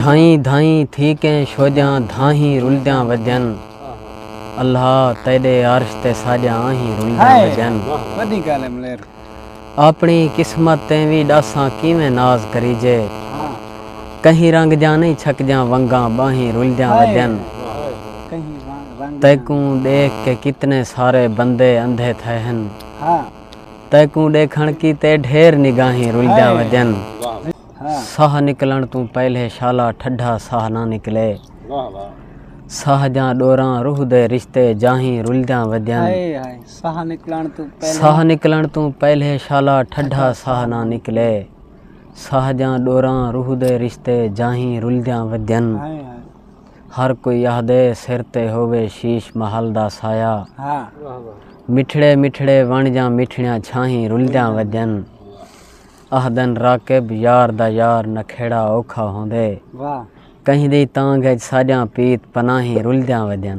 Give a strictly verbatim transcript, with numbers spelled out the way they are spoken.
دھائیں دھائیں تھی کیں شوجاں دھاہیں رلدیاں ودین۔ اللہ تیݙے عرش تے ساݙیاں آہیں رلدیاں ودین۔ اپݨی قسمت تیں وی ݙاساں کیویں ناز کریجے۔ کہیں رنگ دیاں نئیں چھکدیاں ونگاں ٻاہیں رلدیاں ودین۔ تیکوں ݙیکھ کے کتنے سارے بندے اندھے تھئے ہن۔ تیکوں ݙیکھݨ کیتے ڈھیر نگاہیں رلدیاں ودین۔ ساہ نکلݨ توں پہلے شالا ٹھڈا ساہ نہ نکلے۔ ساہ دیاں ݙوراں روح دے رشتے جاہیں رلدیاں ودین۔ ساہ نکلݨ توں پہلے ساہ نکلݨ توں پہلے شالا ٹھڈا ساہ نہ نکلے۔ ساہ دیاں ݙوراں روح دے رشتے جاہیں رلدیاں ودین۔ ہر کوئی آہدے سر تے ہووے شیش محل دا سایہ۔ مٹھڑے مٹھڑے وݨ جاں مٹھڑیاں چھاہیں رلدیاں ودین۔ آہدن راکب یار دا یار نکھیڑا اوکھا ہوندے۔ کہیں دی تانگھ اچ ساݙیاں پیت پناہیں رلدیاں ودین۔